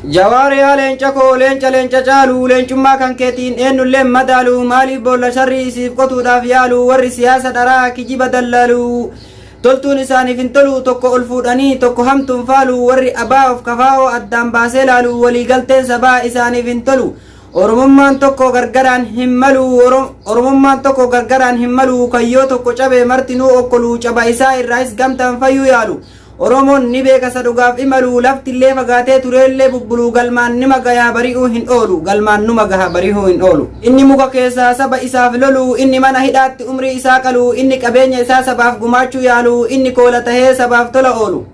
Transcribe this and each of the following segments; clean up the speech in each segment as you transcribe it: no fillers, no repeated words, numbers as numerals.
Jawaar, yaa leenca koo, leenca leenca caalu, leencummaa kan keetiin eenyullee madaalu. Maaliif boolla sharrii isiif qotuudhaaf yaalu? Warri siyaasa dharaa kijiba dallaalu toltuun isaaniif hin tolu. Tokko ol fuudhanii tokko hamtuun faalu. Warri abaa of kafaa'oo addaan baasee laalu waliigalteen sabaa isaaniif hin tolu. Oromummaan tokko gargaraan hin malu. Oromummaan tokko gargaraan hin malu. Kayyoo tokko cabe martinuu okkolu, caba isaa irraayis gamtaan fayyuu yaalu. Oromoon ni beeka isa dhugaaf imalu. Laftillee fagaatee tureellee bubbulu, galmaan nima gayaa bari'uu hin oolu. Galmaan numa gaha bari'uu hin oolu. Inni muka keessaa saba isaaf lolu, inni mana hidhaatti umrii isaa qalu, inni qabeenya isaa sabaaf gumaachuu yaalu, inni koola tahee sabaaf tola oolu,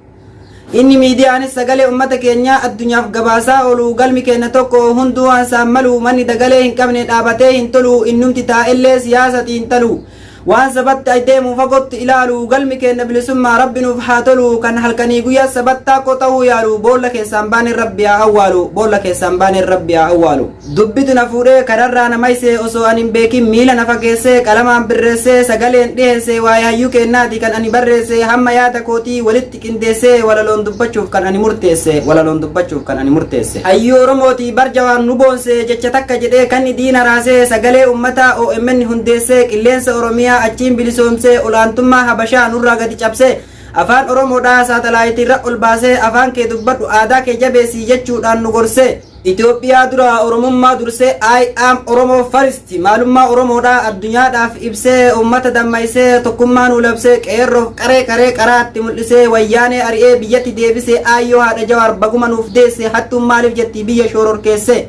inni miidiyaanis sagalee ummata keenyaa addunyaaf gabaasaa oolu. Galmi keenya tokko, hunduu waan saan malu. Manni dagalee hin qabne dhaabatee hin tolu. Innumti taa'ellee siyaasa xiinxalu, waan sabatti deemu fagootti ilaalu. Galmi keenya bilisummaa, Rabbi nuuf haa tolu. Kan halkanii guyyaa sabattaa koo ta'uu yaalu, boolla keessaan baaneen Rabbi haa awwaalu. Boolla keessaan baaneen Rabbi haa awwaalu. Dubbitu na fuudhee kararraa na maysee, osoo ani hin beekin miila na fageessee, qalamaan birreessee sagaleen dhiheessee. Waa'ee hayyuu keennaati kan ani barreesse, hamma yaada kootii walitti qindeessee walaloon dubbachuuf kan ani murteesse. Walaloon dubbachuuf kan ani murteesse. Hayyuu Oromootii barjawaan nu boonse, jecha takka jedhee kan diina raasee, sagalee ummataa OMN hundeessee, qilleensa Oromiyaa achiin bilisoomsee, olaantummaa Habashaa nurraa gadi cabsee, afaan Oromoodhaa saatalaayitii ol baasee, afaan kee dubbadhu, aadaa kee jabeessii jechuudhaan nu gorsee, Itoophiyaa dura Oromummaa dursee, I am Oromo first, maalummaa Oromoodhaa addunyaadhaaf ibsee, ummata dammaysee, tokkummaa nu labsee, qeerroof qaree qaree qaraatti mul'isee, Wayyaanee ari'ee biyyatti deebisee. Aayyoo haadha Jawaar baguma nuuf deesse. Hattuun maaliif jetti biyya shororkeesse?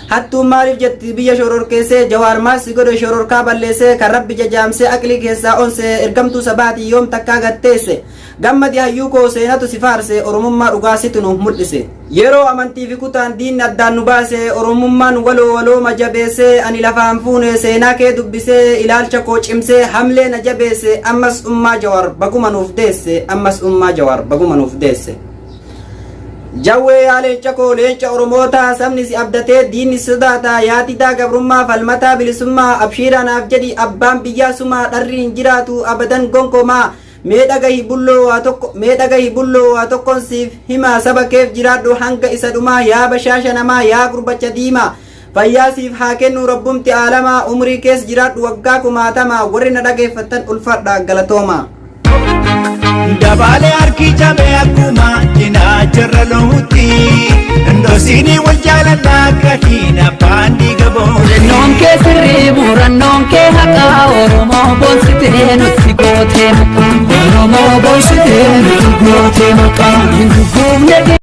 Hattuun maaliif jetti biyya shororkeessee? Jawaar maal si godhe shororkaa balleessee? Kan Rabbi jajaamsee aqlii keessaa onse, ergamtuu sabaatii yoom takkaa gatteesse? Gammadi hayyuu koo, seenatu si faarse. Oromummaa dhugaa situ nu mul'ise. Yeroo amantii fi kutaan diinni addaan nu baase, Oromummaan waloo walooma jabeesse. Ani lafaan fuune seenaa kee dubbisee, ilaalcha koo cimsee hamlee na jabeesse. Ammas ummaa Jawaar baguma nuuf deesse. Ammas ummaa Jawaar baguma nuuf deesse. Jawwee, yaa leenca koo, leenca Oromoota, sabni si abdatee diinni sodaata. Yaatidaa gabrummaa, falmataa bilisummaa, abshiiraa naaf jedhi, abbaan biyyaa sumaa. Dharri hin jiraatu abadan gonkomaa. Mee dhagahi bulloo waa tokko, mee dhagahi bulloo waa tokkoon siif himaa. Saba keef jiraadhu hanga isa dhumaa. Yaa bashaasha namaa, yaa gurbacha diimaa, fayyaa siif haa kennu rabbumti aalamaa. Umrii kees jiraadhu waggaa kumaatamaa. Warri na dhageeffattan ulfaadha, galatooma. Dabaalee harki cabee akkuma cinaacha lohutti, Ndosinii wal jaalannaa akka hin abbaan dhiiga booda. Murannoon kee sirrii, murannoon kee haqaa. Oromoo boonsitee nutti gootee maqaa. Oromoo boonsitee nutti gootee maqaa. Hin gugguufne.